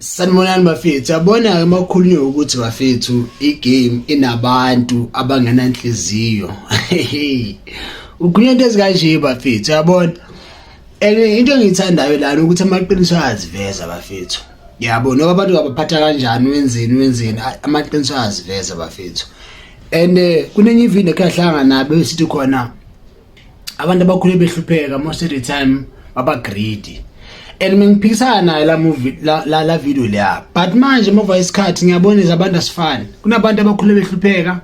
Sanibonani bafethu, yabona-ke uma kukhulunywa ukuthi bafethu igame inabantu abangenanhliziyo. Ukhulunywa into ezikanje bafethu, yabona. And into engiyithandayo lana ukuthi amaqiniso ayaziveza bafethu. Yabo noma abantu abaphatha kanjani wenzeni wenzeni amaqiniso ayaziveza bafethu. And kunenye ivideo ekhahlanga nabo esithi khona abantu abakhule behlupheka most of the time baba greedy and mengiphikisana naye la movie la video leya, but manje muva isikhathi ngiyabona abantu asifani. Kunabantu abakhule behlupheka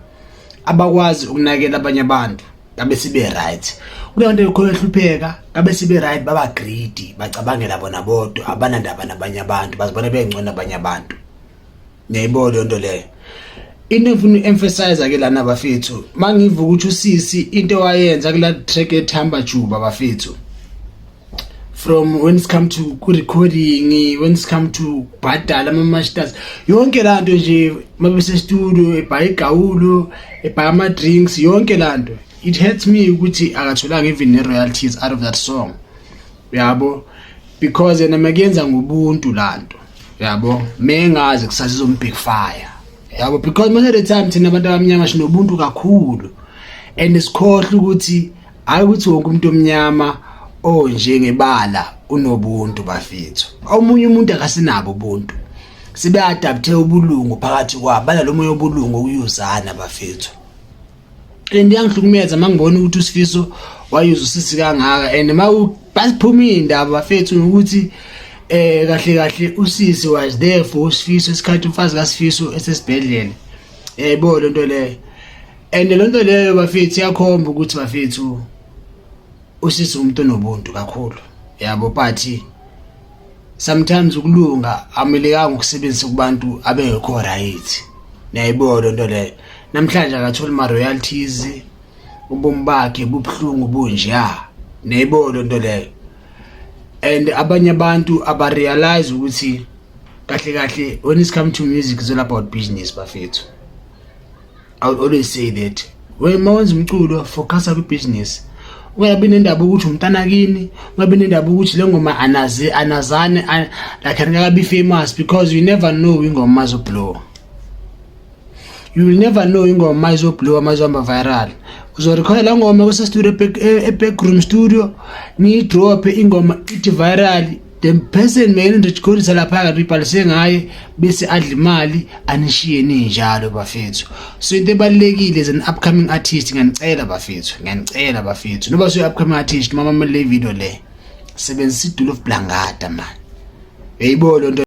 abakwazi ukunakela abanye abantu kabe sibe right, kunabantu abakhule behlupheka kabe sibe right baba greedy, bacabangela bona bodwa, abanandaba nabanye abantu, bazibona bengcono abanye abantu. Ngiyayibona leyo nto leyo. Into engifuna uemphasize ke lana bafethu, mangiva ukuthi usisi into wayenza kula track ethamba juba bafethu, from when it's come to ku recording, when it's come to bhadala ama masters, yonke lanto nje, mabese studio ebhayi igawulo, ebhaya ama drinks, yonke lanto, it hurts me ukuthi akatholanga even ne royalties out of that song, yabo, because yena mekuyenza ngobuntu lanto, yabo, mengazi kusasa izombackfire, yabo, because most of the time thina abantu abamnyama sinobuntu kakhulu and sikhohle ukuthi hayi ukuthi wonke umuntu omnyama onjengebala unobuntu bafethu. Omunye umuntu akasinabo ubuntu, sibe adapte ubulungu phakathi kwabo, banalo moya obulungu okuyuzana bafethu. And iyangihlukumeza mangibona ukuthi uSifiso wayuza usisi kangaka and basiphuma indaba bafethu ukuthi kahle kahle usisi was there for uSifiso isikhathi umfazi kaSifiso esesibhedlela, yayibona lento leyo. And lento leyo bafethu iyakhomba ukuthi bafethu usisi umuntu onobuntu kakhulu, yabo, but sometimes ukulunga amelekanga ukusebenzisa kubantu abengekho right. Niyayibona lento leyo. Namhlanje akatholi ma royalties, ubomi bakhe bubuhlungu bunjeya, niyayibona lento leyo. And abanye abantu abarealize ukuthi kahle kahle when it's come to music, it's all about business bafethu. I would always say that when mawenza umculo, focus ku business, ungabi nendaba ukuthi umntana kini, ungabi nendaba ukuthi le ngoma anaze anazane like angakabi famous, because you never know ingoma izoblow. You will never know ingoma izoblow, mazohamba viral. Uzorekhoda la ngoma kuse studio, e-backroom studio, niyidrop ingoma ithi viral, the person may nirekhodisa lapha kanti ibhalise ngaye bese adla imali anishiye ninjalo bafethu. So into ebalulekile as an upcoming artist, ngiyanicela bafethu, ngiyanicela bafethu, noba usuyi upcoming artist, mama le video le, sebenzisa iDulof Blangata man, uyayibona lento.